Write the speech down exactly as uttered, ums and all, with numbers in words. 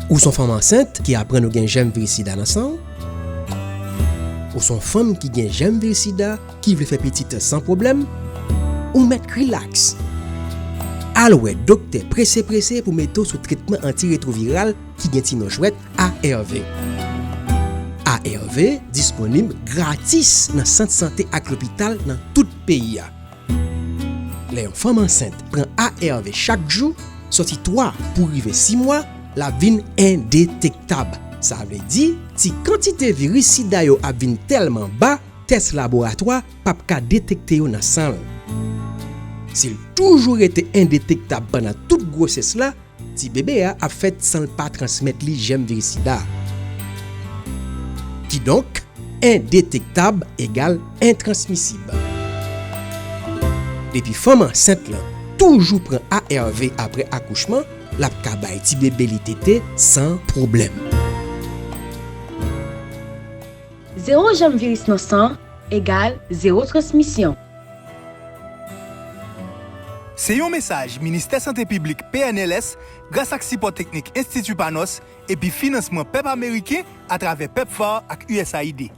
Ou se yon fanm ansent ki aprann ou gen jèm viris sida nan san w? Ou se yon fanm ki gen jèm viris sida ki vle fè pitit san pwoblèm? Ou mèt rilaks. Al wè doktè prese prese pou mete w sou tretman antiretwoviral ki gen ti non chwèt A R V. A R V disponib gratis nan sant sante ak lopital nan tout peyi a. Lè yon fanm ansent pran A R V chak jou, sòti twa pou rive sis mwa, l ap vin endetektab. Sa vle di, ti kantite viris sida yo ap vin tèlman ba, tès laboratwa p ap ka detekte yo nan san l. Si l toujou rete endetektab pandan tout gwosès la, ti bebe a ap fèt san l pa transmèt li jèm viris sida. Kidonk, endetektab egal entransmisib. Depi fanm ansent lan toujou pran A R V apre akouchman, l ap ka bay ti bebe li tete san pwoblèm. Zewo jèm viris nan san egal zewo transmisyon. Se yon mesaj Ministè Sante Piblik, P N L S, gras ak sipò teknik Enstiti Panos epi finansman pèp ameriken atravè PEPFAR ak U S A I D.